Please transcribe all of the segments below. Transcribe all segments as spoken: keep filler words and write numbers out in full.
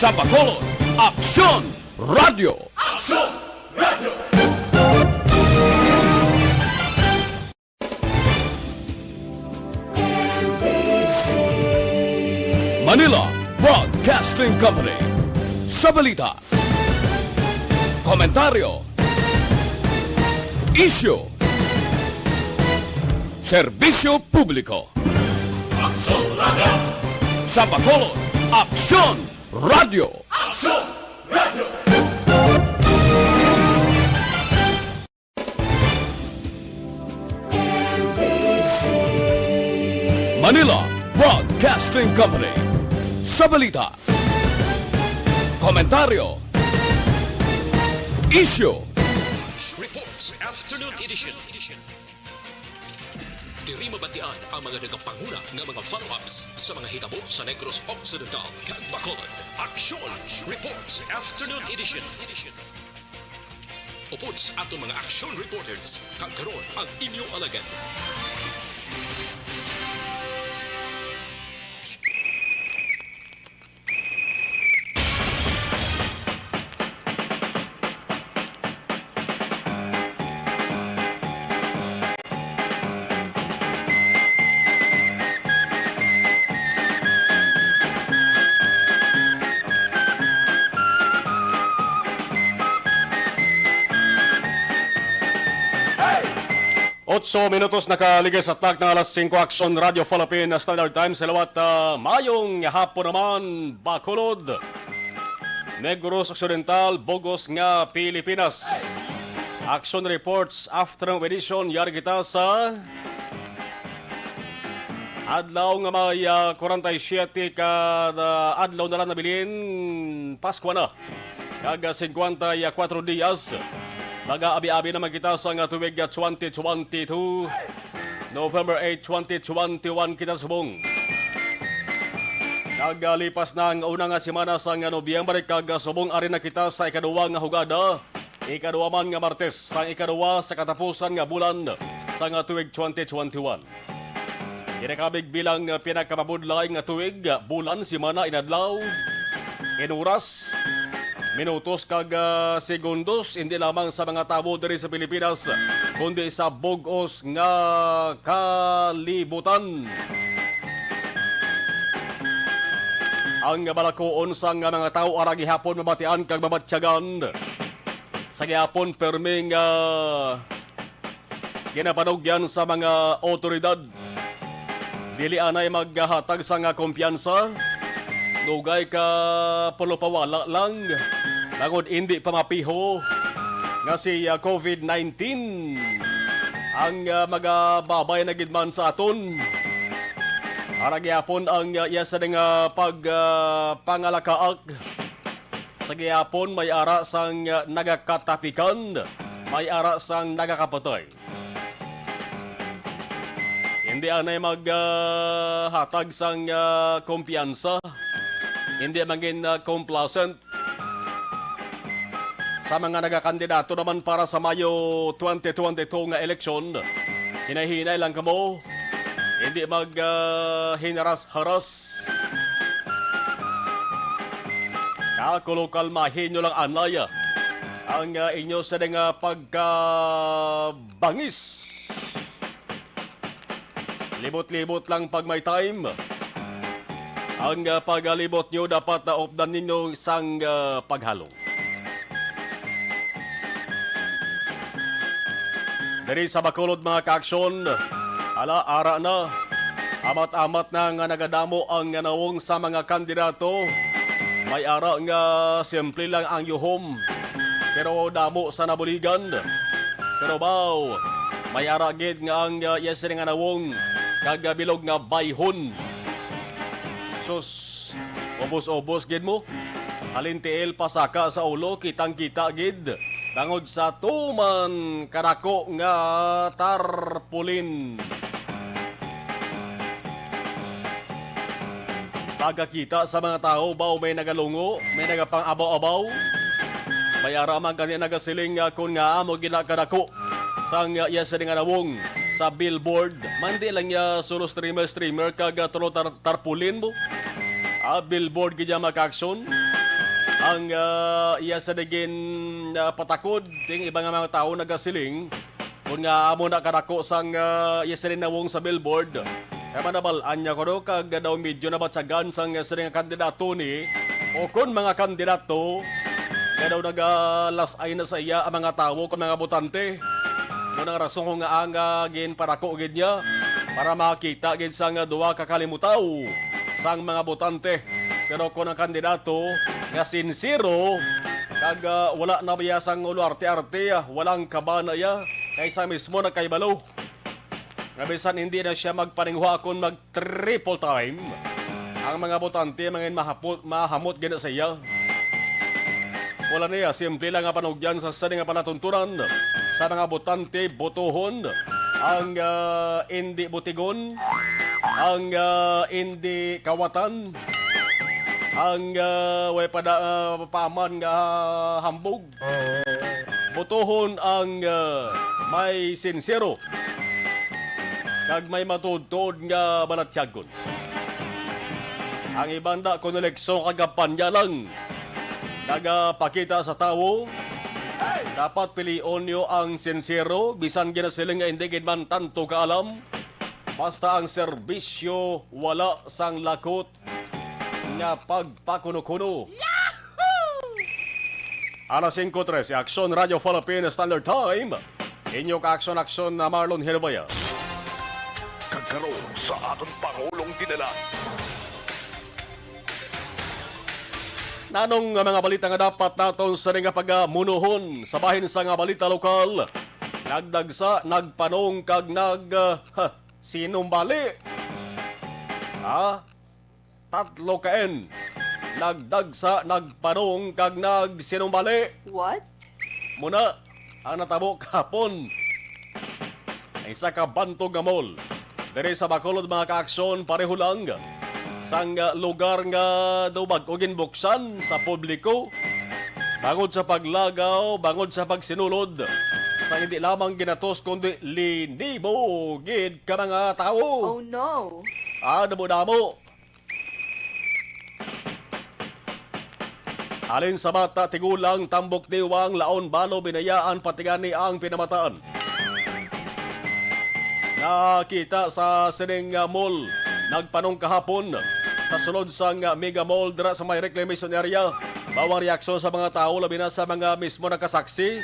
Sa Bacolod, Aksyon Radio. Aksyon Radio. Manila Broadcasting Company. Sa balita, komentaryo, isyu, serbisyo publiko. Aksyon Radio. Sa Bacolod, Aksyon Radio. Aksyon Radio. Manila Broadcasting Company. Sa balita, komentaryo, isyu, Reports Afternoon Edition. Diri mabatian ang mga nagapanguna nga mga follow-ups sa mga hitabo sa Negros Occidental kag Bacolod. Aksyon Reports Afternoon Edition. Upod sa aton mga action reporters, kag karon ang inyo alagad. Otso minutos nakaligay sa takna alas singko. Aksyon Radio Philippine Standard Time sa liwat, ah, mayong hapon naman, Bacolod, Negros Occidental, bug-os nga Pilipinas. Action Reports Afternoon Edition, yari kita sa adlaw nga may, ah, kwarenta y siyete ka, ah, adlaw na lang nabilin, Paskwa na. Kag, ah, singkwenta y kuwatro dias. Nagaabi-abi naman kita sa nga tuig, ah, twenty twenty-two, November eight, twenty twenty-one kita subong. Nagalipas na ang una nga semana sa nga Nobyembre, kag, ah, subong ari na kita sa ikaduwa nga hugada, ikaduwa man nga Martes, sang ikaduwa sa katapusan nga bulan sa nga tuig twenty twenty-one. Ginakabig bilang, ah, pinakamabudlay nga tuig, ah, bulan, semana, inadlaw, in oras, minutos, kag, ah, segundos, hindi lamang sa mga tawo diri sa Pilipinas, kundi sa bug-os nga kalibutan. Ang balakuon sang mga tawo ara gihapon mabatian kag mabatyagan sa gihapon perming, ah, ginapanugyan sa mga awtoridad. Dili anay maghatag sang kumpiyansa, dugay ka pulupawala lang, bangod indi pa mapiho nga si, ah, covid nineteen ang, ah, magababay na gid man sa aton. Ara gihapon ang, ah, iya sa nga pag, ah, pangalakaak. Sa gihapon, may ara sang, ah, nagakatapikan, may ara sang nagakapatay. Hindi anay mag, ah, hatag sang, ah, kumpiyansa. Hindi man gid, ah, complacent sa mga nagakandidato naman para sa Mayo twenty twenty-two nga eleksyon. Hinay-hinay lang kamo. Hindi mag, ah, hinaras-haras. Kakulokalmahin nyo lang anay ang, ah, inyo sa nga pagkabangis. Libot-libot lang pag may time. Ang, ah, pagalibot nyo dapat na updan ninyo sang, ah, paghalong. Diri sa Bacolod, mga kaaksyon, ala, ara na. Amat-amat na nga nagadamo ang nawong sa mga kandidato. May ara nga simple lang ang yuhom, pero damo sa nabuligan. Pero baw, may ara gid nga ang, uh, iya sini nga nawong kag bilog nga bayhon. Sus, ubos-ubos gid mo. Halin tiil pasaka sa ulo, kitang-kita gid. Tangod sa tuman kadako nga tarpaulin. Pagkakita sa mga tawo, baw may nagalungo, may nagapang-abaw-abaw. May ara man gani nagasiling nga kon nga amo gid na kadako sang iya sini nga nawong sa billboard. Mandi lang iya solo streamer, streamer kag, ah, tulo tar-, tarpaulin mo. Ah, billboard gid iya, mga kaaksyon. ang, ah, iya sa digin, ah, patakod, ting iba nga mga tawo nagasiling, kung nga amo na kadako sang, ah, iya sila nawong sa billboard. Kaya manabal-an niya ko, no, kag daw medyo nabatyagan sang, ah, sila nga kandidato ni, o kon mga kandidato, kaya daw nagalas-ay na sa iya ang mga tawo kon mga botante. Mo nang rason kung nga ang, ah, ginpadako gid niya para makita gid sang, ah, duha ka kalimutaw sang mga botante. Pero kon ang kandidato nga sinsero, kag, ah, wala na biya sang ulo arte-arte, ah, walang kabana iya, kay sa mismo nagkahibalo nga bisan hindi na siya magpaninguha kon mag triple time, ang mga botante mangin mahapot, mahamot gina sa iya. Wala niya, simple lang nga panugyan sa sini nga palatuntunan sa mga botante, botohon ang, ah, indi butigon, ang, ah, indi kawatan, ang, ah, way pada, ah, paman nga hambog. Botohon ang, ah, may sinsero kag may matuod-tuod nga balatyagon. Ang iban da kon elekso kag kampanya lang nagapakita sa tawo. Dapat pilion niyo ang sinsero, bisan ginasiling nga hindi gid man tanto kaalam. Basta ang serbisyo, wala sang lakot nga pagpakuno-kuno. Alas singko trese, Aksyon Radio Philippines Standard Time. Inyo ka-aksyon-aksyon na Marlon Hilbaya. Kag karon sa aton Pangulong Dinala. Nanong nga mga balita nga dapat naton sa nga pagamunuhon sa bahin sa nga balita lokal? Nagdagsa, nagpanong kag nag, ah, ha, sinumbali. Ha? Tatlo ka N. Nagdagsa, nagpanong kag nagsinumbali. What? Muna ang natabo kahapon. Ang isa ka bantog nga mall diri sa Bacolod, mga kaaksyon, pareho lang sang lugar nga daw bag-o ginbuksan sa publiko bangod sa paglagaw, bangod sa pagsinulod sa hindi lamang ginatos kundi linibo gid ka mga tawo. Oh no! Ah, damo-damo. Halin sa bata, tigulang, tambok, diwang, laon, balo, binayaan, pati gani ang pinamataan. Nakita sa sining, ah, mall, nagpanong kahapon sa sulod sang, ah, Mega Mall dira sa may reclamation area. Bawang reaksyon sa mga tawo, labi na sa mga mismo nakasaksi.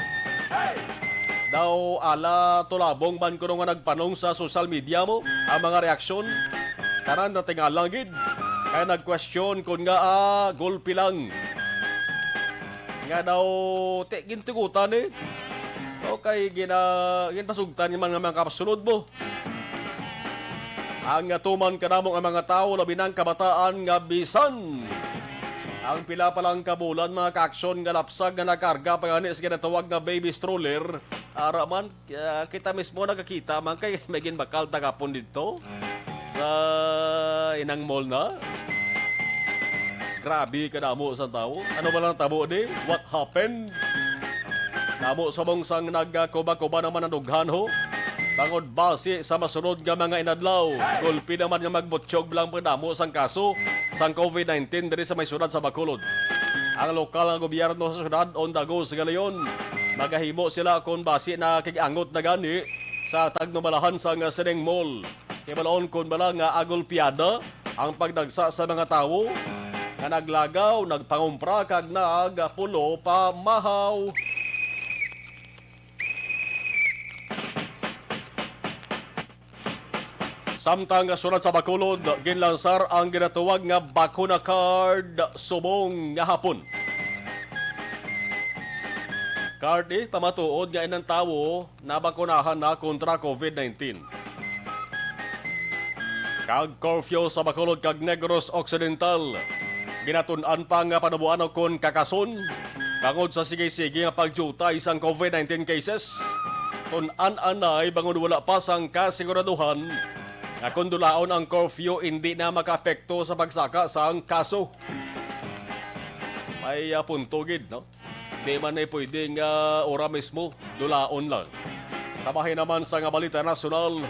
Daw ala tulabong man kuno nga nagpanong sa social media mo ang mga reaksyon. Tanan natingala gid. Kaya nag-question kun nga, ah, gulpi lang. Nga daw, ti-, gintugutan eh. Okay, gina-, ginpasugtan man nga mga kapasulod mo. Ang atuman kanamo nga mga tawo, labi na ang kabataan nga bisan ang pila pa lang ka bulan, mga kaaksyon, nga lapsag nga nakarga pa gani sa ginatawag nga baby stroller, ara man, ah, kita mismo nakakita man kay may ginbakal ta kapon didto sa inang mall na. Grabe kadamo sa tawo. Ano ba lang tabo di? What happened? Damo subong sang nagkuba-kuba naman ang dughan, ho. Bangod basi sa masunod nga mga inadlaw, gulpi naman nga magbutyog lang pagdamo sang kaso sang covid nineteen diri sa may syudad sa Bacolod. Ang lokal nga gobyerno sa syudad, Ondagos, Galion, magahimo sila kon basi nakig-angot na gani sa tagno malahan sang sining mall. Kay balaon kon bala nga agulpiada ang pagdagsa sa mga tawo nga naglagaw, nagpangumpra kag nagpulo pa mahaw. Samtang sulod sa Bacolod, ginlansar ang ginatawag nga bakuna card subong nga hapon. Card, eh, pamatuod nga inang tawo nabakunahan na kontra covid nineteen. Kag curfew sa Bacolod kag Negros Occidental. Ginatun-an pa nga panuboan kon kakason bangod sa sige-sige nga pagdiutay sang covid nineteen cases. Tun-an anay bangod wala pa sang kasiguraduhan nga kon dulaon ang curfew, indi na makaapekto sa pagsaka sang kaso. May, ah, punto gid, no? Di man ni pwede nga ora mismo, dulaon lang. Sa bahin naman sa nga balita nasyonal,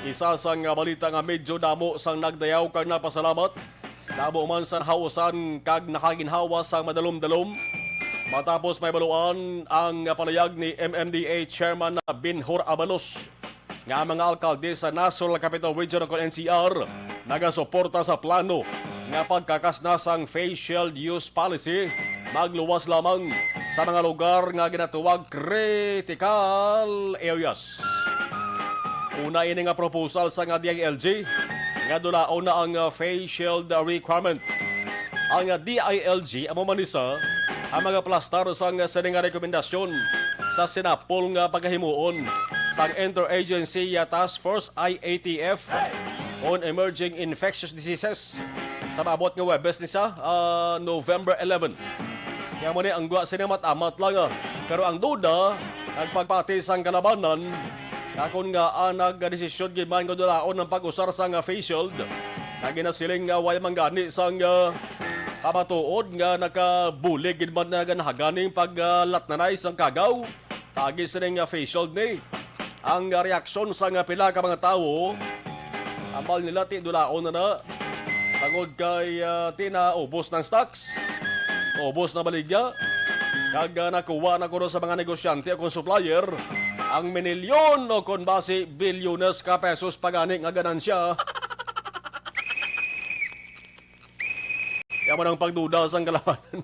isa sa nga balita nga medyo damo sang nagdayaw kag napasalamat Nabo man sa nahausan kag nakaginhawa sa madalom-dalom. Matapos may baluan ang palayag ni M M D A Chairman na Binhur Abalos nga ang mga alkalde sa National Capital Region o kon N C R nagasuporta sa plano nga pagkakasna sang face shield use policy, magluwas lamang sa mga lugar nga ginatuwag critical areas. Una ini nga proposal sang D I L G nga dulaon na ang, uh, face shield requirement. Ang D I L G amo man isa ang magaplastar sang sini nga rekomendasyon sa sinapol nga pagahimuon sang Interagency Task Force, I A T F, on Emerging Infectious Diseases sa maabot nga Huwebes ni sa, ah, November eleven. Kaya mo ni ang gwa sini amat-amat lang, ah. Pero ang duda, nagpagpati sang kalabanan, akon nga, ah, nagdesisyon gid man nga dulaon ang pag-usar sang face shield, nga ginasiling nga way man gani sang, ah, pamatuod nga nakabulig gid man nga nahaganing paglatnanay sang kagaw. Paagi sining, ah, face shield ni ang, ah, reaksyon sa nga pila ka mga tawo. Ambal nila ti dulaon na na. Tungod kay, ah, ti na ubos ng stocks, ubos na baligya, kag, ah, nakuha na kuno sa mga negosyante o kon supplier ang minilyon o kon basi bilyones ka pesos pa gani nga ganansya. Kaya mo nang pagduda sang kalabanan.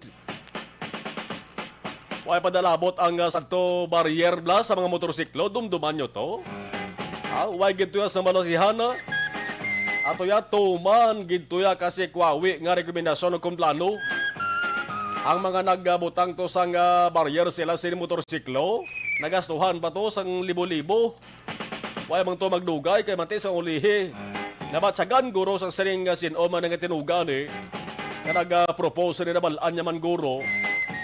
Way padalabot ang, ah, sakto barrier bla sa mga motorsiklo. Dumduman nyo to. Ah, way gid tuya sa malasihan, ah. Ato ya tuman gid tuya kasi kwawi nga rekomendasyon o kon plano. Ang mga nagbutang to sang, ah, barrier sila sin motorsiklo, nagastuhan pa to sang libo-libo. Way man to magdugay kay mati sa ulihi. Nabatsagan guro sang sining nga sin-o man nga tinuga ni nga nag-propose ni nabal-an niya man guro,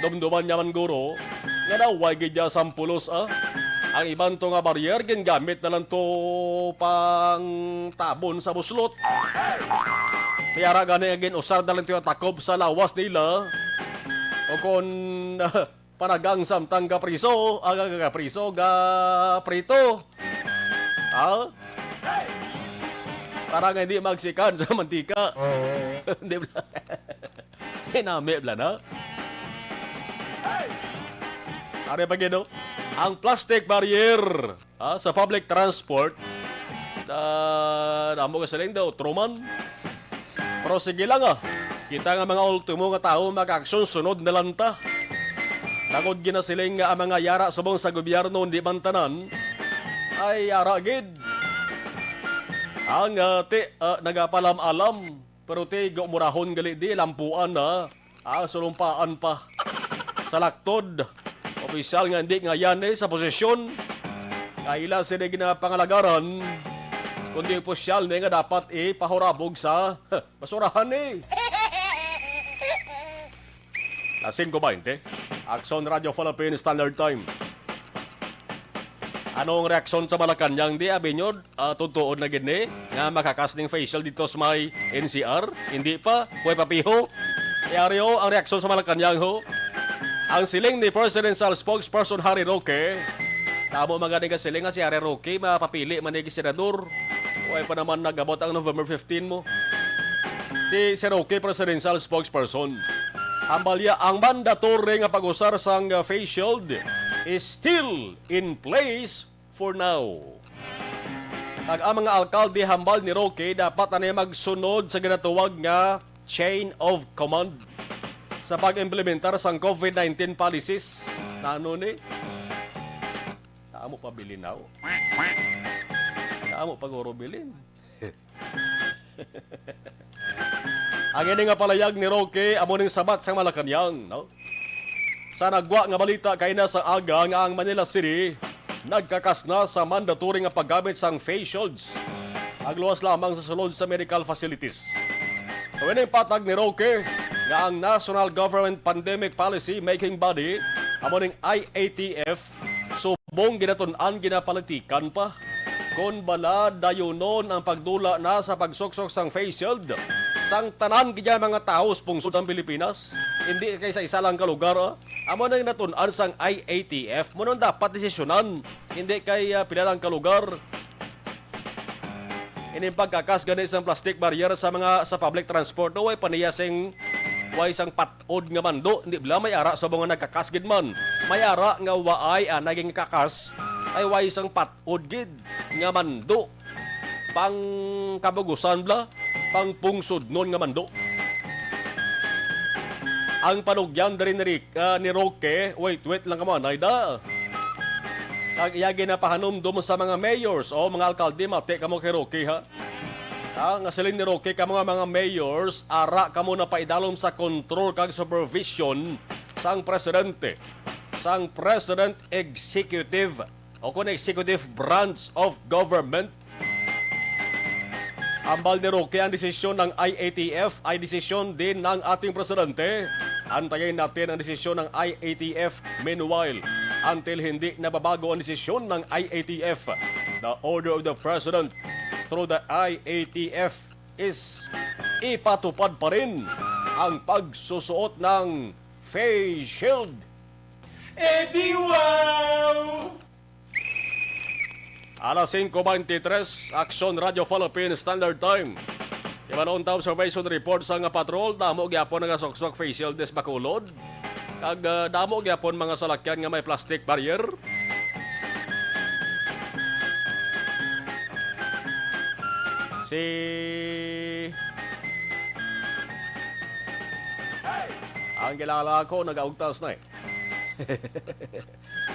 dumduman niya man guro, nga daw way gid niya sampulos, ah. Ang iban to nga barrier gingamit na lang to pang tabon sa buslot. Kaya ra gani ang gin-usar na lang to yung takob sa lawas nila. O kon panagang samtang gapriso, aga gapriso, gaprito. Ah? Para nga hindi magsikan sa mantika. Oo. Di ba? Hinami bla na. Are pa gid, no? Ang plastic barrier, ah, sa public transport, sa damo ka siling daw, Truman. Pero sige lang, ah. Kita nga mga ultimo nga tawo, mag-aksyon sunod na lang ta. Tangod ginasiling nga ang mga yara subong sa gobyerno, hindi man tanan, ay yara gid. Ang, ah, ti, ah, nagapalam-alam, pero ti, umurahon gali di, lampuan na. Ah, sulumpaan pa sa laktod. Opisyal nga hindi ngayan ni sa posisyon nga ila sini ginapangalagaran, kundi opisyal ni nga dapat ipahurabog sa basurahan ni. Las singko baynte, Aksyon Radio Philippine Standard Time. Ano ang reaksyon sa Malacañang di, abi nyo? Ah, tutuod na gid ni nga makakas ning facial dito sa may N C R? Hindi pa. Kuway papiho. Yari ho, ang reaksyon sa Malacañang ho. Ang siling ni Presidential Spokesperson Harry Roque, tamo magani ka siling nga si Harry Roque, mapapili man ni senador. Kuway pa naman nagabot ang November fifteen mo. Di si Roque, Presidential Spokesperson. Ang balya, ang mandatory nga pag-usar sang, uh, face shield is still in place for now. Kag ang mga alkalde hambal ni Roque dapat na magsunod sa ginatawag nga chain of command sa pag-implementar sang COVID nineteen policies. Nano ni? Tamo pa bilin, aw. Tamo pa guro bilin. Ang ini nga palayag ni Roque amo ning sabat sang Malacañang, no? Sa nagwa nga balita kaina sa aga nga ang Manila City nagkakas na sa mandatory nga paggamit sang face shields, magluwas lamang sa sulod sa medical facilities. Kini patag ni Roque nga ang National Government Pandemic Policy Making Body amo ning I A T F subong ginatun-an, ginapolitikan pa kon bala dayunon ang pagdula na sa pagsuksok sang face shield sang tanan gid nga mga tawo sa pungsod sang Pilipinas, hindi kay sa isa lang ka lugar, ah. Amo na ginatun-an sang I A T F, mo nang dapat desisyonan, hindi kay, ah, pila lang ka lugar. Ining pagkakas gani sang plastic barrier sa mga, sa public transport, no, way pa niya sing, way sang pat-od nga mando. Hindi bala may ara sa mga nagkakas gid man. May ara nga waay anay nga kakas, ay way sang pat-od gid nga mando. Pang kabugusan bala, pang pungsodnon nga mando. Ang panugyan diri ni Rick, ah, ni Roque, wait, wait lang kamo, anay da. Kag iya ginapahanumdom sa mga mayors o mga alkalde, mati kamo kay Roque, ha? Ah, nga siling ni Roque, kamo nga mga mayors, ara kamo na paidalom sa kontrol kag supervision sang presidente, sang President Executive o kon Executive Branch of Government. Ambal ni Roque, ang desisyon ng I A T F ay desisyon din ng ating presidente. Antayin natin ang desisyon ng I A T F. Meanwhile, until hindi nababago ang desisyon ng I A T F, the order of the president through the I A T F is ipatupad pa rin ang pagsusuot ng face shield. Eddie, wow! Alas singko beintitres, Aksyon Radio Philippine Standard Time. Ibanon ta observation report sang patrol, damo gyapon nagasuksok face shield sa Bacolod. Kag, ah, damo gyapon mga salakyan nga may plastic barrier. Si ang kilala ko nagaugtas na eh.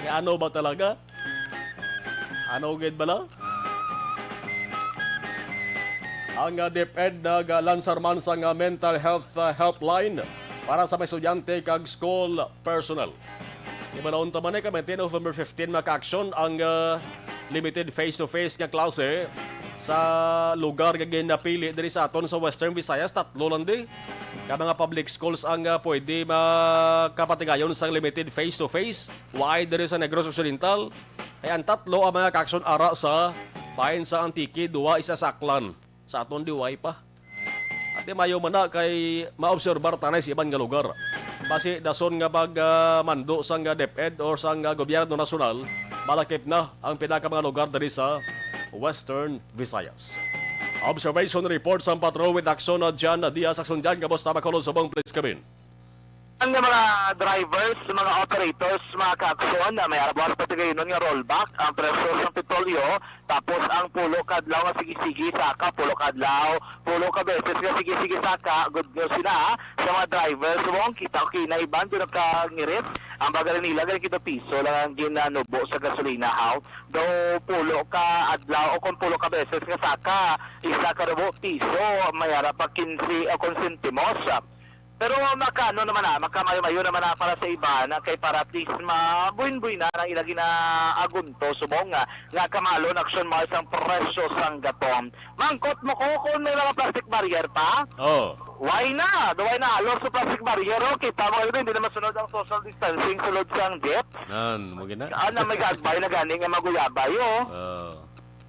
Nga ano ba talaga? Ano gid bala? Ang, ah, DepEd nagalansar man sang, ah, mental health, ah, helpline para sa mga estudyante kag school personnel. Ibanon ta man, eh, kami, November fifteen, maka-action ang, ah, limited face-to-face nga klase sa lugar nga ginapili diri sa aton sa Western Visayas. Tatlo lang di ka mga public schools ang, ah, pwede makapatigayon sang limited face-to-face. Waay diri sa Negros Occidental. Kay ang tatlo ang mga kaaksyon ara sa bahin sa Antique, duha isa sa Aklan. Sa aton di waay pa. Ati mayo man na kay maobserbar tanay sa iban nga lugar. Basi dason nga pag, ah, mando sang, ah, DepEd or sang, ah, gobyerno nasyonal, malakip na ang pinaka mga lugar diri sa Western Visayas. Observation report sang Patrol with Action, ah, John Diaz. Action John, kamusta? Makulong subong, please come in. Ang mga drivers, mga operators, mga kaaksyon, na may arabuas patigayunon nga rollback ang presyo sang petrolyo, tapos ang pulo ka adlaw nga sige-sige saka, pulo ka adlaw, pulo ka beses nga sige-sige saka, good news sina sa mga drivers. Subong kita ko kina iban, doon nakangirit. Ang baga nila, gani kita piso lang ang ginanubo sa gasolina, haw. Daw pulo ka adlaw o kung pulo ka beses nga saka, isa ka rubo piso, may ara pa kinse o kung sentimos. Pero makaano naman na, makamayo-mayo naman na para sa iban, kay para at least mabuin-buin na ang ila ginaagunto, subong nga, nga kamalon, Action Mars, ang presyo sang gatom. Mangkot mo ko kung may mga plastic barrier pa? Oh. Why na? Do why na? Alos sa plastic barrier, oh. Kita mo, hindi na masunod ang social distancing sulod sang jeep. Nan, mo gina? Ah, na may gagbay na gani nga maguyabay, oh. Oh.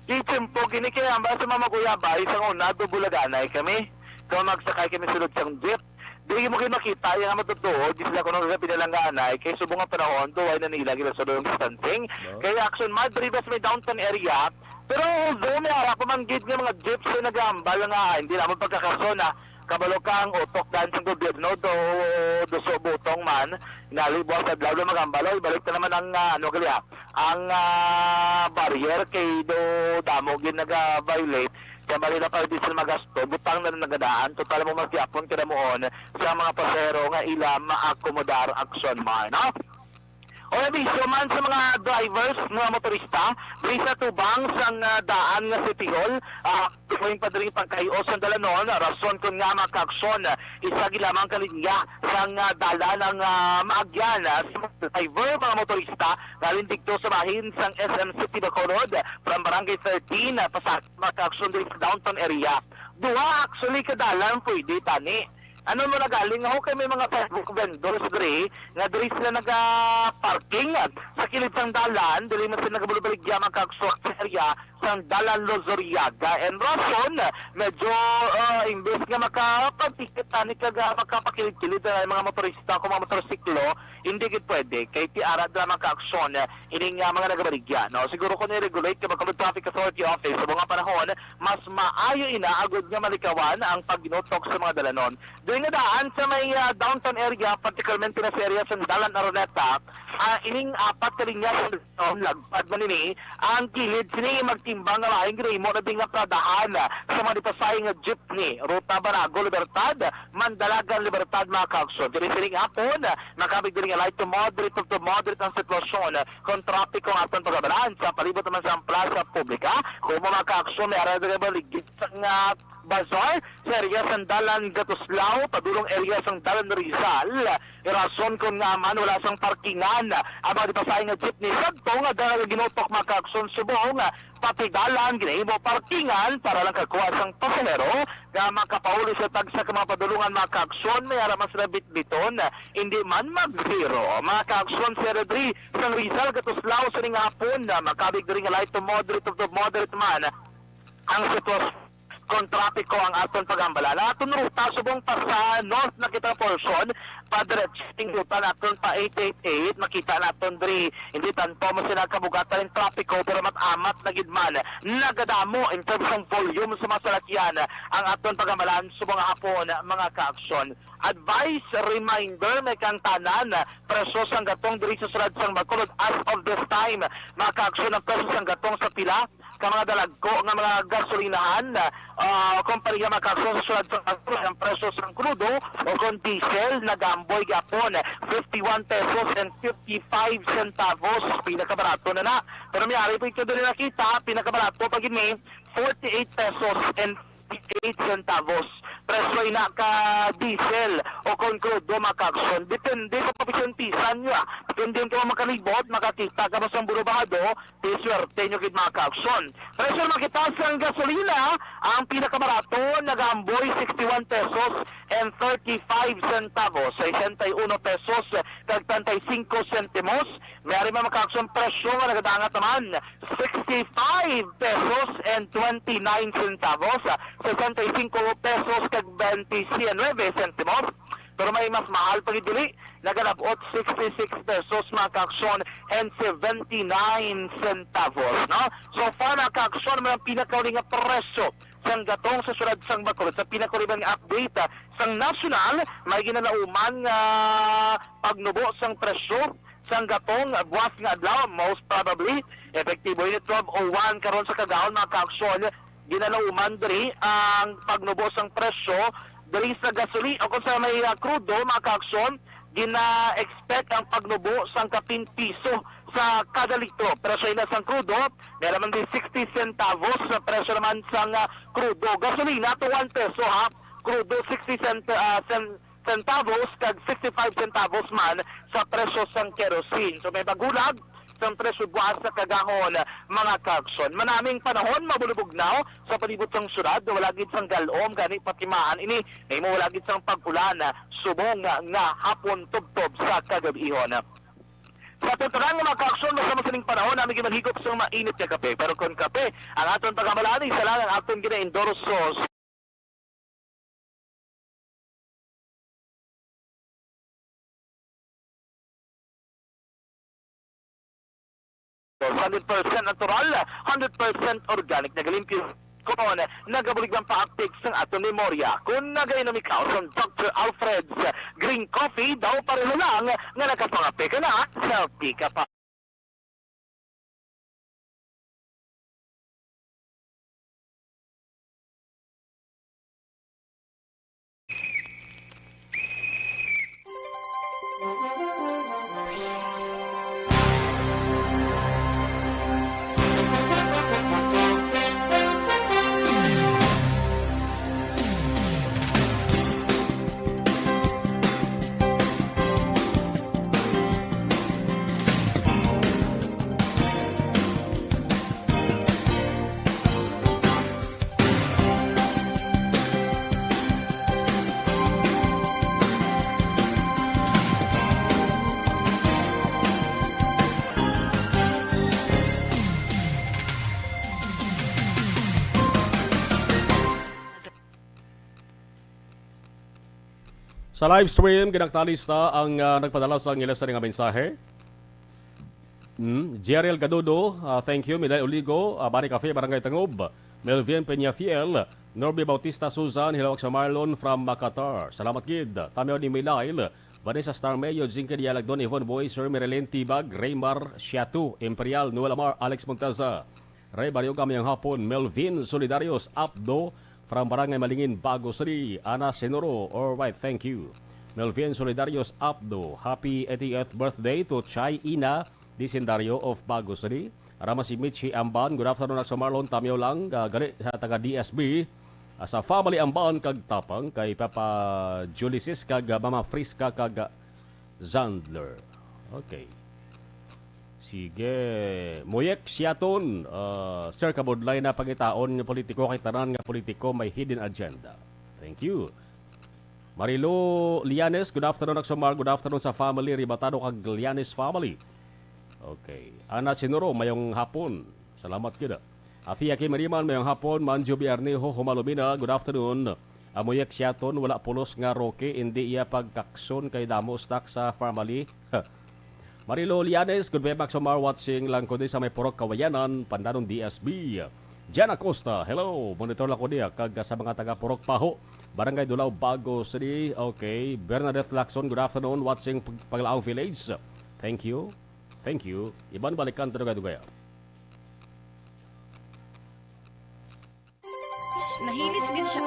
Di tiyempo gini kay ang sa mga maguyabay, sa una, do bulaganay kami. Kung magsakay kami sulod sang jeep, di mo gid makita yung nga matutuo, di sila kuno sa pinalangganay, kay subong nga panahon, do why na nila gila sa long distancing. No. Kay Action Mad, Rivas may downtown area, pero although may ara pa man gid nga mga jeeps ay nagahambal nga, ah, hindi naman pagkakaso na kabalo ka ang utok dan sa gobyerno, do, do so butong man, nali buwas adlaw do magambal, oy, balik na naman ang, ah, ano gali, ah, ang, ah, barrier kay do damo gid naga-violate. Kaya bali na para di sila magasto, butang na lang nagadaan. Total mo mas yapon kadamuon sa mga pasahero nga ila maakomodar, Action Mar, no? O abiso man sa mga drivers, mga motorista, diri sa tubang sang, ah, daan nga City Hall, ah, tuwing pa diri pagkahios ang dalanon, rason kun nga makaaksyon, isa gid lamang ka linya sang, ah, dalan ang, ah, maagyan, ah, sa mga driver, mga motorista, nalin didto sa bahin sang S M City Bacolod, from Barangay thirteen, ah, pasag makaaksyon diri sa downtown area. Duha actually ka dalan pwede tani. Ano mo na galing? Ako kay may mga Facebook vendors diri nga diri sila naga-parking sa kilid sang dalan, diri man sila nagabaligya makaaksyon sa area sang Dalan Luzuriaga. And rason, medyo, ah, imbes nga makapagtikit tani kag, ah, makapakilid-kilid na mga motorista kung mga motorsiklo, Hindi gid pwede kay ti ara dira, mga kaaksyon, ining, ah, mga nagabaligya, no? Siguro kung i-regulate ka, Bacolod Traffic Authority Office, sa mga panahon, mas maayo ina agud nga malikawan ang pagginutok sa mga dalanon. Diri nga daan sa may, ah, downtown area, particularmente na sa area sa Dalan Araneta, ah, ining apat ka linya sa dalan, lagpad man ini, ang kilid sini magtimbang nga lain gid imo na di nga pradahan sa mga dipasay nga jeepney, Ruta Barago, Libertad, Mandalagan, Libertad, mga kaaksyon. Diri sining hapon, makabig diri nga light to moderate to moderate ang sitwasyon kon trapiko ang aton pagabalaan sa palibot naman sa plaza publika. Kung mga kaaksyon, may ara diri baligya sang, ah, bazaar sa area sang Dalan Gatuslao, padulong area sang Dalan Rizal. Rason kon ngaa man wala sang parkingan ang mga dipasay nga jeepney sadto nga dala ginutok, mga kaaksyon, subong pati dalan ginahimo parkingan para lang kakuha sang pasahero nga makapauli sa tagsa ka mga padulungan, mga kaaksyon, may ara man sila bitbiton, hindi man magbiro. Mga kaaksyon, si Rodri sang Rizal Gatuslao sining hapon, makabig diri nga light to moderate to moderate man ang sitwasyon kon trapiko ang aton pag-ambalan. Ang aton ruta subong pa sa North Nakita portion, padiretso ning ruta naton pa eight eight eight, makita naton diri, hindi tanto mo sila kabugatan ang trapiko, pero mat-amat na gid man nagadamo in terms of volume sa mga salakyan ang aton pag-ambalan subong nga hapon, mga kaaksyon. Advice, reminder, may kang tanan, presyo sang gatong diri sa sulod sang Bacolod as of this time, mga kaaksyon, ang presyo sang gatong sa pila ka mga dalagko nga mga gasolinahan, ah, kompanya, mga kaaksyon, sa sulod sang Bacolod, ang presyo sang krudo o kon diesel nagaamboy gapon fifty-one pesos and fifty-five centavos, pinakabarato na na. Pero may ari po ito din nakita, pinakabarato pa gid ni forty-eight pesos and eight centavos. Presyo ina ka diesel o kon krudo, mga kaaksyon. Depende sa probinsya sang bisan nyo, ah. Depende kung makalibot, makakita ka ba sang burobado, di swerte nyo gid, mga kaaksyon. Presyo makita sang gasolina, ang pinakabarato nagaamboy sixty-one pesos and thirty-five centavos, sesenta y uno pesos kag treinta y cinco sentimos. May ari man, mga kaaksyon, presyo nga nagadangat naman, sixty-five pesos and twenty-nine centavos, sesenta y cinco pesos kag twenty-nueve sentimos. Pero may mas mahal pa gid dili, nagalab-ot sixty-six pesos, mga kaaksyon, and seventy-nine centavos, no? So far, mga kaaksyon, man ang pinakauli nga presyo sang gatong sa sulod sang Bacolod, sa pinakauli man nga update, ah, sang nasyonal, may ginalauman nga pagnubo sang presyo sang gatong buwas nga adlaw, most probably, epektibo ini twelve oh one karon sa kagahon, mga kaaksyon. Ginalauman diri ang pagnubo sang presyo diri sa gasoli o kung sa may, ah, krudo, mga kaaksyon. Gina-expect ang pagnubo sang kapin piso sa kada litro. Presyo ina sang krudo, meron man di sixty centavos sa presyo naman sang, ah, krudo. Gasolina to one peso, ha. Krudo sixty cent-, ah, cen-, centavos kag sixty-five centavos man sa presyo sang kerosene. So may paghulag sang presyo buwas sa kagahon, mga kaaksyon. Manaming panahon, mabulubog na sa palibot sang syudad, wala gid sang gal-om, gani patimaan ini, nahimo wala gid sang pag-ulan, subong nga hapon tubtob sa kagab-ihon. Sa aton tanan nga mga kaaksyon, basta mo sining panahon, nami gid manhigop sang mainit nga kape. Pero kon kape ang aton pagamalaan, isa lang ang aton gina-endorse. Hundred percent natural, hundred percent organic, nagalimpyo kon nagabulig man paaptik sang aton memorya. Kon nagainom ikaw sang Doctor Alfred's Green Coffee, daw pareho lang nga nakapangape ka na, healthy ka pa. Sa live stream, ginaktalis ta ang, ah, nagpadala sa ila sa nga mensahe. Mm, Jeriel Gadudo, ah, thank you. Milay Oligo, ah, Bani Cafe, Barangay Tangob. Melvin Peñafiel, Norby Bautista Susan, Hilawak sa Marlon from Makatar. Salamat gid. Tamiyaw ni Milail, Vanessa Starmeo, Jinky Dialagdon, Yvonne Boy, Sir Merilyn Tibag, Raymar Siatu, Imperial, Noel Amar, Alex Monteza, Ray Barioga, mayong hapon, Melvin Solidarios Apdo, from Barangay Malingin, Bago City, Ana Senoro. All right, thank you. Melvin Solidarios Apdo, happy eightieth birthday to Chay Ina Disendario of Bago City. Rama si Michi Amban, good afternoon, Akso Marlon, tamiyaw lang, ah, gali sa taga D S B, ah, sa family Amban kag Tapang, kay Papa Julisis kag, ah, Mama Friska kag, ah, Zandler. Okay. Sige. Muyek Siaton, ah, Sir, kabudlay na pangitaon nga politiko kay tanan nga politiko may hidden agenda. Thank you. Marilo Lianes, good afternoon, Aksomar. Good afternoon sa family, Ribatado kag Lianes family. Okay. Ana Sinuro, mayong hapon. Salamat gid. Afi Aki Mariman, mayong hapon. Manjo Biarnejo, Humalumina, good afternoon. Amuyek Siaton, wala pulos nga Roque, indi iya pagkakson kay damo stock sa family. Marilo Lianes, good, Bebak Sumar, watching lang ko di sa may Purok Kawayanan, Pandanon D S B. Jan Acosta, hello, monitor lang ko diya, kag sa mga taga Purok Paho, Barangay Dulao, Bago City. Okay, Bernadette Lacson, good afternoon, watching Pag-, Paglaong Village. Thank you. Thank you. Iban balikan to dugay-dugay. Nahilis gid siya.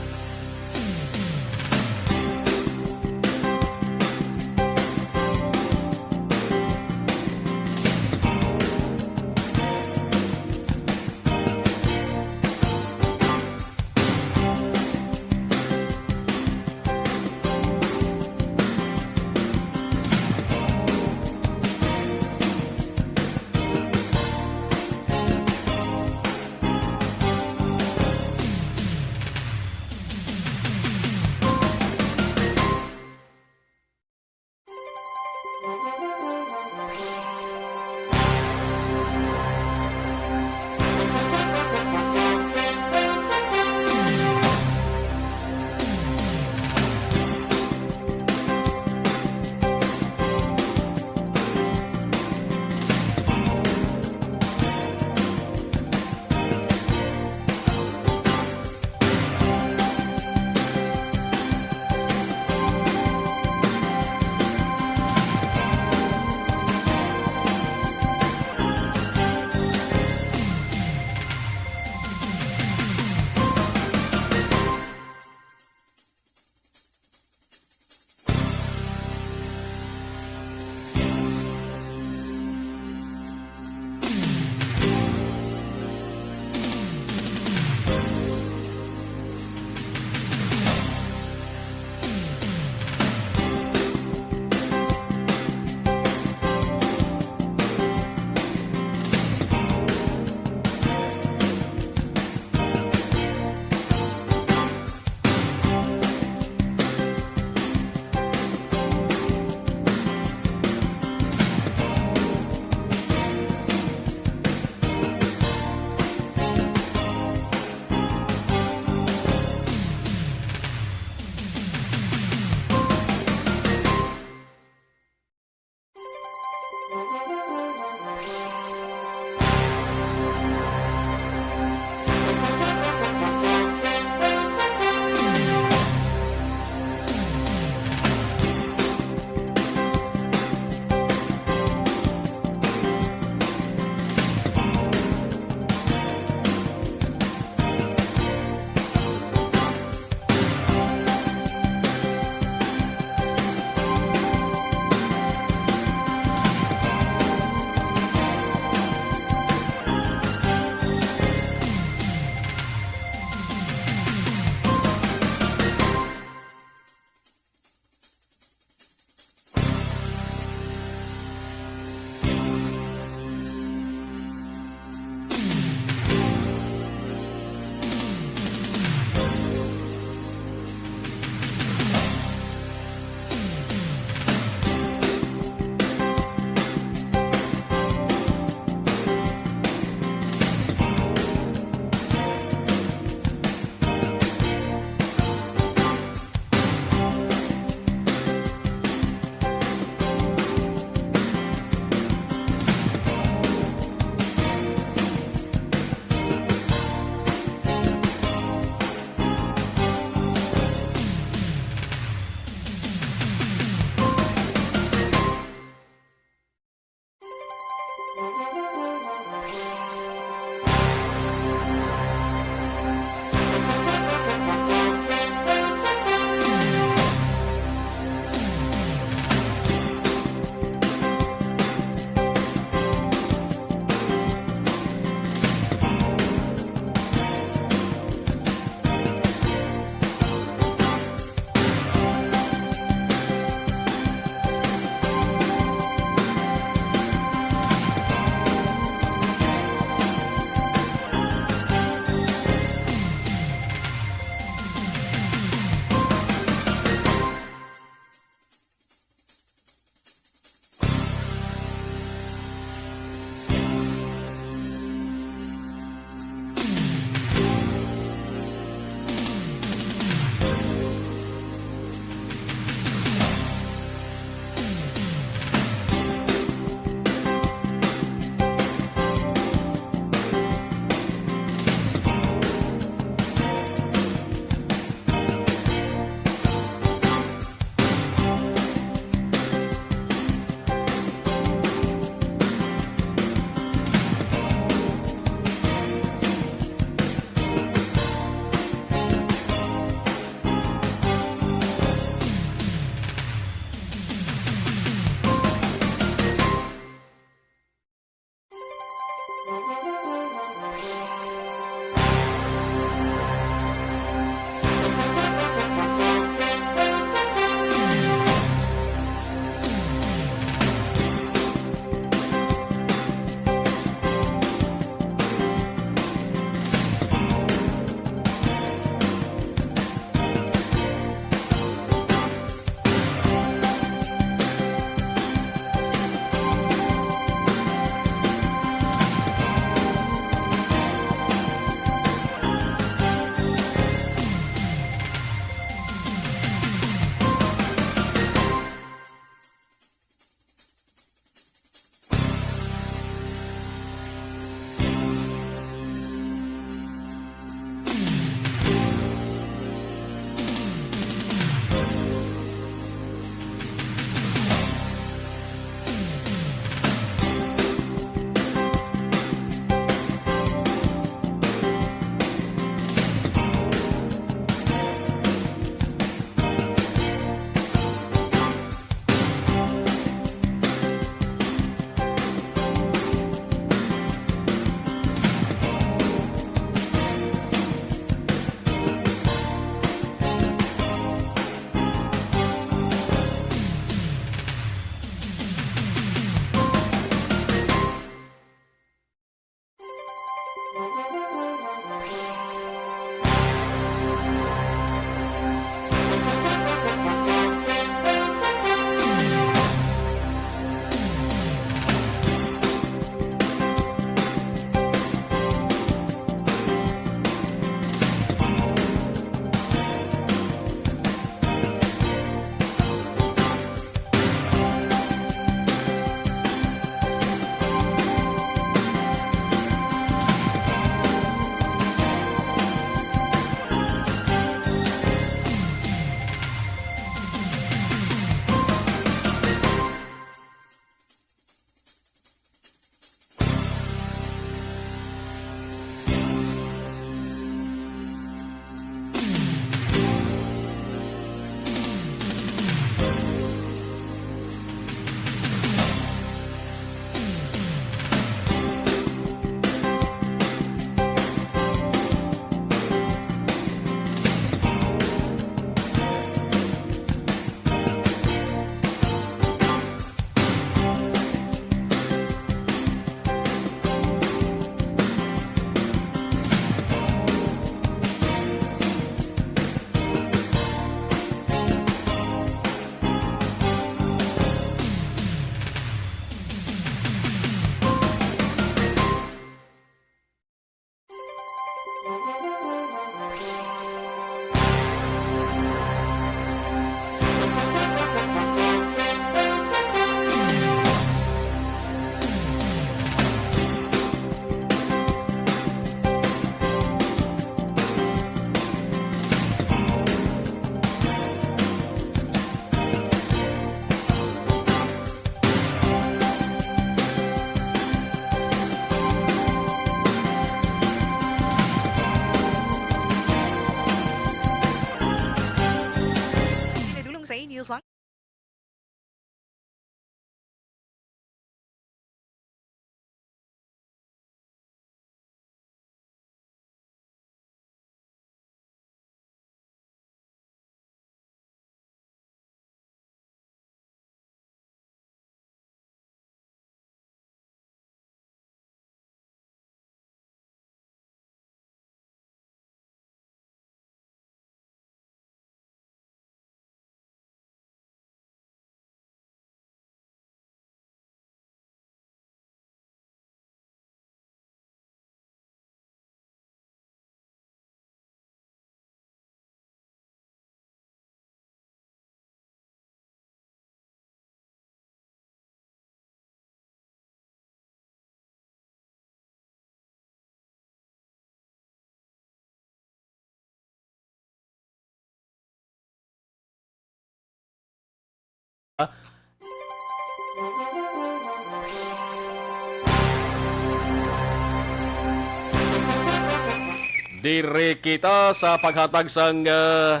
Diri kita sa paghatag sang, ah,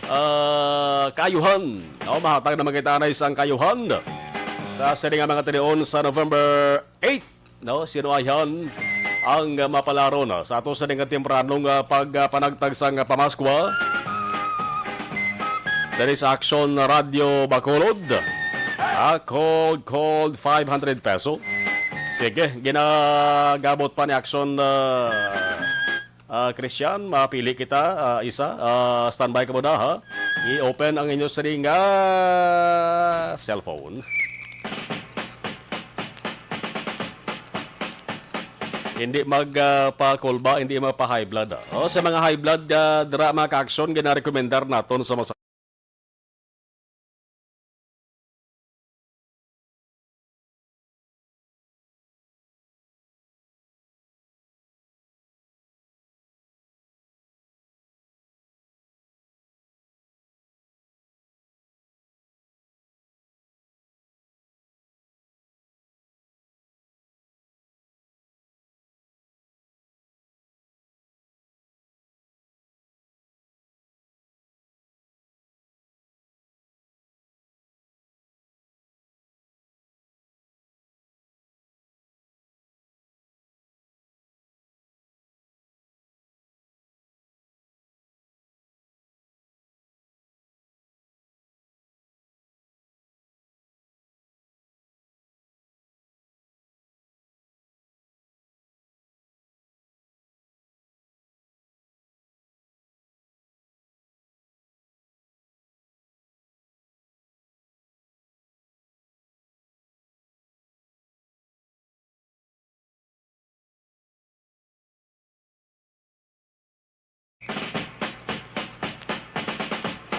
ah, kaayuhan. No, mahatag naman kita anay sang kaayuhan sa sini nga mga tinion sa November eight. No, sinuayan ang mapalaron sa ato sa ning tempranong, ah, pagpanagtag sang pamaskwa diri sa Aksyon Radio Bacolod. Ah, cold, cold five hundred peso. Sige, ginagabot pa ni Aksyon, ah, ah, Christian, mapili kita, ah, isa. Ah, standby ka muna, ha? I-open ang inyo sining, ah, cellphone. Hindi mag, ah, pa-cold ba, hindi magpa-high blood, ah. O, sa mga high blood, ah, dira, mga ka-aksyon, ginarekomendar naton sa mga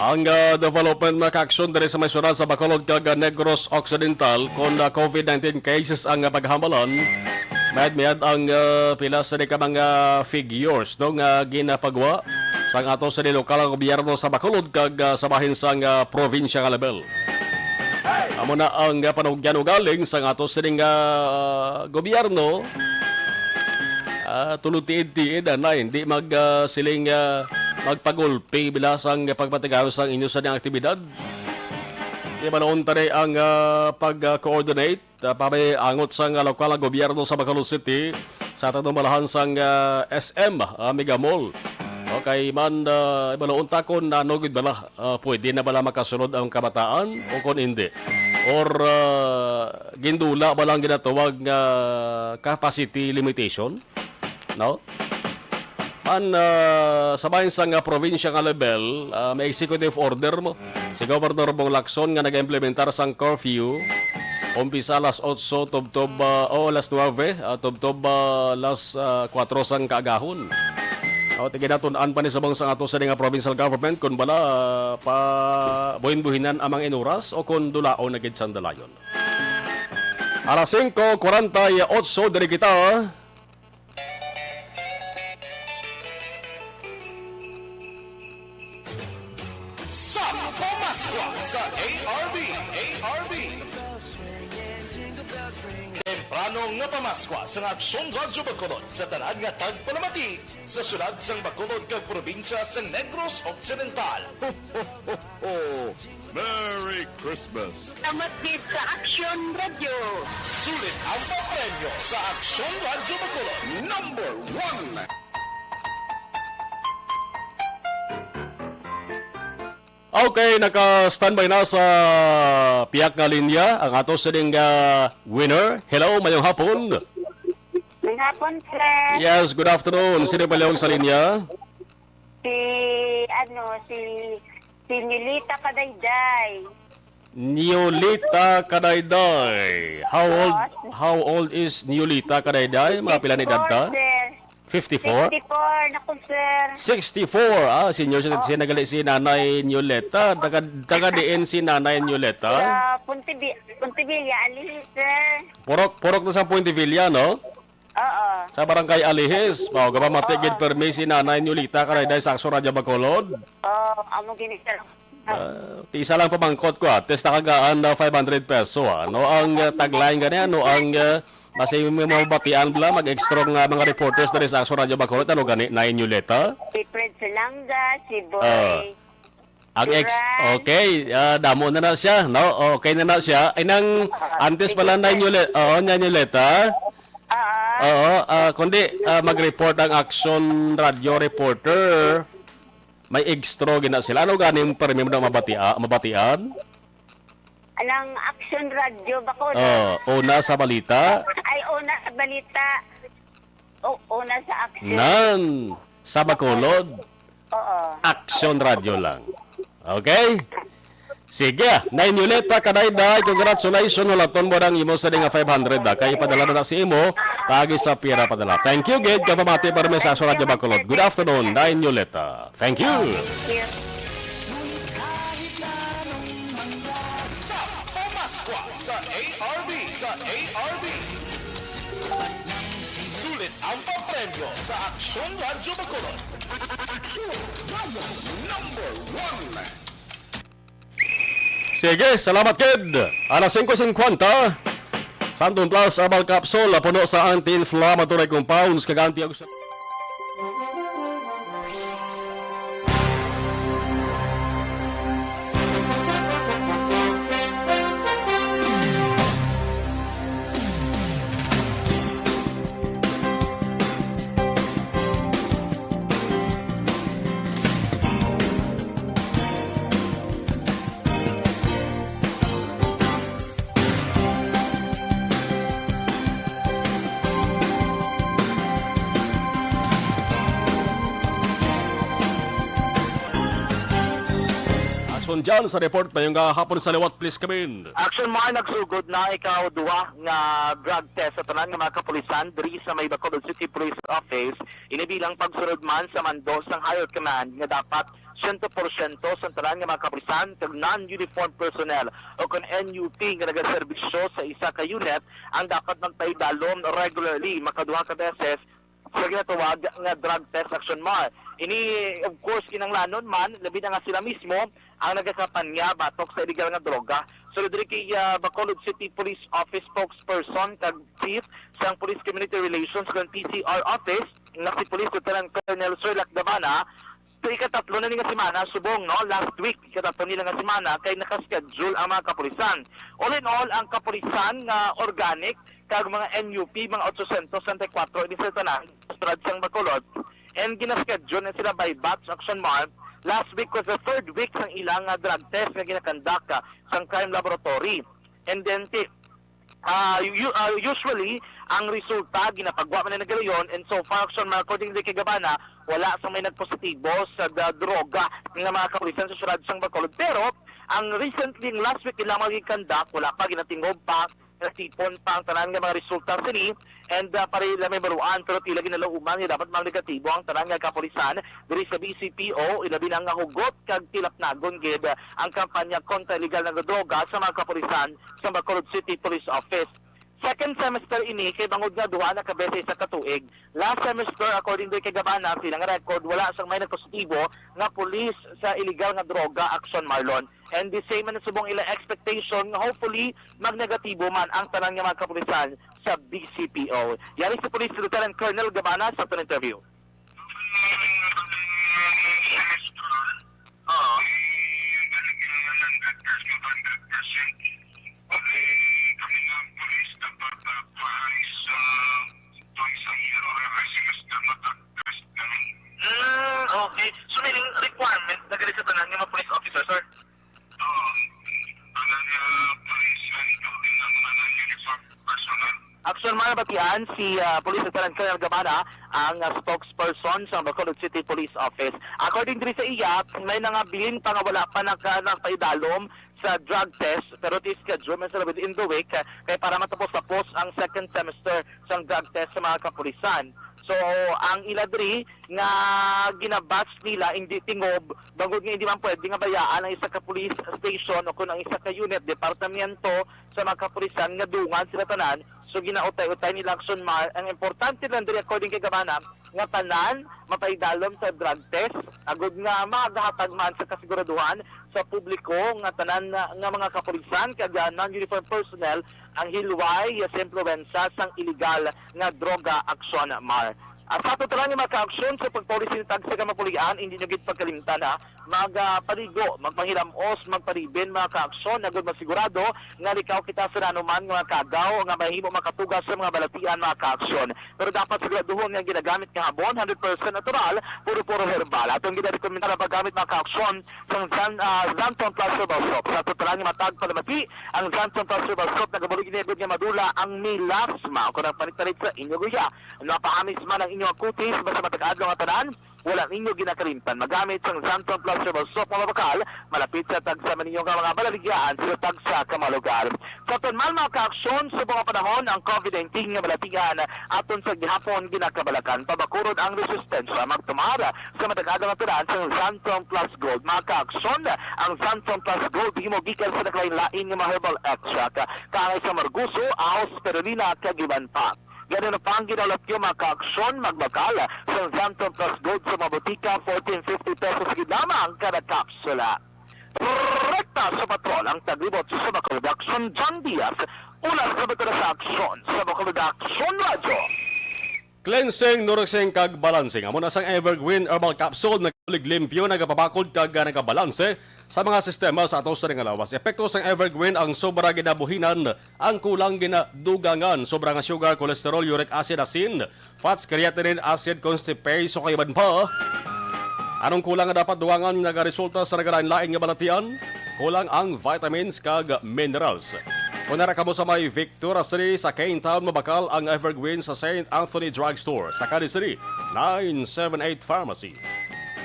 Ang, ah, development, mga ka-aksyon, diri sa may syudad sa Bacolod kag, ah, Negros Occidental, kon, ah, COVID nineteen cases ang, ah, paghambalan, mayad-mayad ang, ah, pila sa di ka mga figures, no, nga ginapagwa sang ato sa di lokal nga gobyerno sa Bacolod kag, ah, sa bahin sang, ah, probinsya nga level. Amo na ang, ah, panugyan ugaling sang ato sining, ah, gobyerno. Ah, tulod tiid-tiid, anay, hindi mag, ah, siling, ah, magpagulpi bila sang pagpatigayon sang inyo sa aktibidad. Ibalon tani ang, ah, pag-coordinate, ah, pamay angot sang, ah, lokal nga gobyerno sa Bacolod City sa tanumalahan sang, ah, S M, ah, Mega Mall. Okay, man, ah, ibalon ta kon ano gid bala, ah, pwede na bala makasulod ang kabataan o kon hindi? Or, ah, gindula ba lang ginatawag nga capacity limitation? No? An, ah, sa bahin sang, ah, probinsya nga level, ah, may executive order mo si Governor Bong Lacson nga nag-implementar sang curfew. Umpisa alas otso tubtob, ah, o alas nuwebe, ah, tubtob, ah, alas, ah, kuwatro sang kaagahon. O, tiginatun-an pa ni subong sang ato sa nga provincial government kung bala, ah, pa buhin-buhinan ang mga inuras o kung dulaon na gid sang dalayon. Alas singko kwarenta y otso, diri kita. Sa Pamaskwa sa A R B, A R B. Temprano nga pamaskwa sa Aksyon Radyo Bacolod sa tanan nga tagpalamati sa syudad sang Bacolod kag probinsya sang Negros Occidental. Ho, ho, ho, ho! Merry Christmas! Salamat gid sa Aksyon Radyo. Sulit ang papremyo sa Aksyon Radyo Bacolod, number one. Okay, naka-standby na sa piyak nga linya ang ato sining, ah, winner. Hello, mayong hapon. Mayong hapon, sir. Yes, good afternoon. Sino palihog sa linya? Si, ano, si, si Nilita Kadayday. Niolita Kadayday. How old, Oo. How old is Niolita Kadayday? Mga pila ni edad ta? Fifty-four, sir. Fifty-four? Sixty-four na ko, sir. Sixty-four. Ah, senior citizen na gali si Nanay Nioleta. Taga, taga diin si Nanay Nioleta? Sa Pontevi-, Pontivilla, Alihis, sir. Purok, purok na sa Pontivilla, no? Oo. Sa Barangay Alihis. Mao, gapamati Oo. gid permi si Nanay Niolita Kadayday sa Aksyon Radyo Bacolod. Oo, amo gini, sir. Ah, ti isa lang pamangkot ko, ah. Test na kagaan na five hundred peso, ah. No, ang, ah, tagline gani, ano, ang, ah, basi may mga batian bala, mag-extra nga mga reporters diri sa Action Radio Bacolod, ano gani, Nay Nioleta? Si Fred Salanga, si Boy Ah. Ang ex, Duran. Okay, ah, damo na na siya, no? Okay na na siya. Ay, nang Ah, antes sige, pala, Nay Fred. Niole-, oo, Nay Nioleta. Ah. Oo, ah, kundi, ah, mag-report ang Action Radio reporter. May extra gina sila. Ano gani yung permi mo na mabatia-, mabatian? Anang Action Radio Bacolod? Oh, una sa balita. Ay, una sa balita. O, una sa Action. Nan, sa Bacolod. Oo. Action Radio lang. Okay? Sige, Nay Nioleta Kadayday, congratulations, hulaton mo ang imo sa nga five hundred, ah. Kay ipadala na na si imo, pagi sa pira padala. Thank you, gid, kapamati para may sa Action Radio Bacolod. Good afternoon, Nay Nioleta. Thank you. Thank you. Sa Pamaskwa sa A R B, sa A R B. Sulit ang papremyo sa Aksyon Radyo Bacolod. Aksyon Radyo number one. Sige, salamat, kid. Alas singko singkwenta. Santon Plus Herbal Capsule, puno sa anti-inflammatory compounds, kag antioxidant. Action dyan sa report. Mayong, ah, hapon sa liwat, please come in. Action Mar, nagsugod na ikaw duha nga drug test sa tanan nga mga kapulisan diri sa may Bacolod City Police Office. Ini bilang pagsunod man sa mando sang higher command nga dapat siyento porsyento sa tanan nga mga kapulisan kag non-uniform personnel o kon N U P nga nagaserbisyo sa isa ka unit ang dapat magpaidalom regularly, makaduha ka beses sa ginatawag nga drug test, Action Mar. Ini, of course, kinahanglanon man, labi na nga sila mismo ang nagakampanya batok sa illegal nga droga. Sulod diri kay, ah, Bacolod City Police Office spokesperson kag chief sang Police Community Relations kag P C R Office, nga si Police Lieutenant Colonel Sir Lacdabana, sa ikatatlo na ni nga semana, subong, no, last week, ikatatlo nila nga semana, kay nakaschedule ang mga kapulisan. All in all, ang kapulisan nga organic kag mga N U P, mga otso siyento sesenta y kuwatro ini sa tanan, sa syudad sang Bacolod. And ginaschedule na sila by batch, Action Mar. Last week was the third week sang ilang, ah, drug test nga ginakandak, ah, sang crime laboratory. And then, ti-, ah, u-, ah, usually, ang resulta, ginapagwa man na nagalayon, and so far, Action Mar, according kay Gabana, wala sa may nagpositibo sa da-, droga nga mga kapulisan sa syudad sang Bacolod. Pero, ang recently, ang last week, ilang mga gikandak, wala pa, ginatingob pa, natipon pa ang tanan nga mga resulta sini, and, ah, para ila may baruan, pero tila ginalauman nga dapat mang negatibo ang tanan nga kapulisan diri sa B C P O, ilabi na nga hugot kag tilapnagon gid ang kampanya kontra illegal nga droga sa mga kapulisan sa Bacolod City Police Office. Second semester ini kay bangod nga duha na ka beses sa katuig. Last semester, according to kay Gabana, sa ilang record, wala sang may nagpositibo nga pulis sa illegal nga droga, Action Marlon. And the same man subong ila expectation nga hopefully magnegatibo man ang tanan nga mga kapulisan sa B C P O. Yari si Police Lieutenant Colonel Gabana sa aton interview. Ah. Mm, okay. So, meaning requirement na gali sa tanan nga mga police officer, sir? Oo. Tanan nga police, including ang mga non-uniform personnel. Action man nabatian si, ah, Police Lieutenant Colonel Gabana, ang, ah, spokesperson sa Bacolod City Police Office. According diri sa iya, may nangabilin pa nga wala pa naka-, nakapaidalom sa drug test, pero ti-schedule man sila within the week, ah, kay para matapos-tapos ang second semester sang drug test sa mga kapulisan. So, ang ila diri nga ginabatch nila, hindi tingob, bangod nga hindi man pwede nga bayaan ang isa ka police station o kung ang isa ka unit, departamento sa mga kapulisan nga dungan sila tanan. So, ginautay-utay nila, Action Mar. Ang importante lang diri, according kay Gabana, nga tanan mapaidalom sa drug test, agud nga magahatag man sa kasiguraduhan sa publiko nga tanan nga mga kapulisan kag, ah, non-uniform personnel ang hilway sa impluwensya sang iligal nga droga, Aksyon Mar. Ah, sa ato tanan nga mga kaaksyon sa pagpauli sini tagsa ka mga pulian, hindi nyo gid pagkalimtan, ha. Mag, ah, paligo, magpanghilam-os, magparibin, mga kaaksyon, agud masigurado nga likaw kita sa nanuman nga mga kagaw nga mahimo makatugas sa mga balatian, mga kaaksyon. Pero dapat siguraduhon nga ginagamit nga habon, hundred percent natural, puro-puro herbal. Atong ginarekomendar ang paggamit, mga kaaksyon, sang Zan-, ah, Xanthone Plus Herbal Soap. Sa ato tanan nga matag palamati, ang Xanthone Plus Herbal Soap nagabulig niya gud nga madula ang melasma o kung ang panit-panit sa inyo guya. Napaamis man ang inyong kutis, basta matag adlaw nga tanan, wala ninyo ginakalimtan magamit sang Xanthone Plus Herbal Soap nga mabakal, malapit sa tagsa man ninyo nga mga balatian sa tagsa ka mga lugar. Sa aton man, mga kaaksyon, subong nga panahon ang COVID nineteen nga balatian aton sa gihapon ginakabalakan. Pabakuron ang resistensya, magtumar sa matag adlaw nga tanan sang Xanthone Plus Gold. Mga kaaksyon, ang Xanthone Plus Gold himo gikan sa naglain-lain nga mga herbal extract, kaangay sa marguso, ahos, spirulina, kag iban pa. Gani na pa ang ginahulat niyo, mga kaaksyon, magbakal sa Xanthone Plus Gold sa mga botika, fourteen fifty pesos gid lamang kada kapsula. Rekta sa patrol ang taglibot sa Bacolod Aksyon, John Diaz, ulas sa Bacolod sa Aksyon, sa Bacolod Aksyon Radyo. Cleansing, nourishing, kag balancing. Amo na sang Evergreen Herbal Capsule, nagabulig limpyo, nagapabakod, kag, ah, nagabalanse sa mga sistema sa ato sa nga lawas. Epekto sang Evergreen ang sobra ginabuhinan, ang kulang ginadugangan, sobra nga sugar, cholesterol, uric acid, asin, fats, creatinine, acid, constipation, kag iban pa. Anong kulang nga dapat dugangan nga nagaresulta sa nagalain-lain nga balatian? Kulang ang vitamins kag minerals. Kung nara kamo sa may Victoria City, sa Kane Town, mabakal ang Evergreen sa Saint Anthony Drugstore, sa Cadiz City, nine seven eight Pharmacy.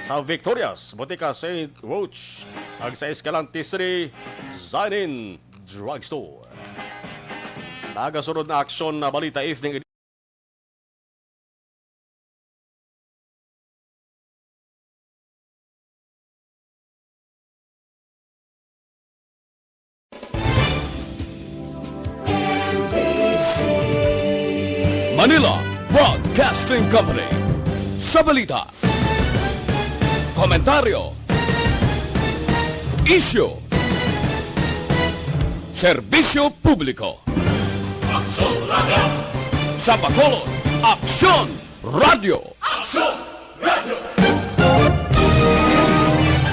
Sa Victorias, Botika Saint Roch, ag sa Escalante City, Zainin Drugstore. Nagasunod na aksyon na balita evening. Manila Broadcasting Company. Sa balita, komentaryo, isyu, serbisyo publiko. Aksyon Radio. Sa Bacolod, Aksyon Radio. Aksyon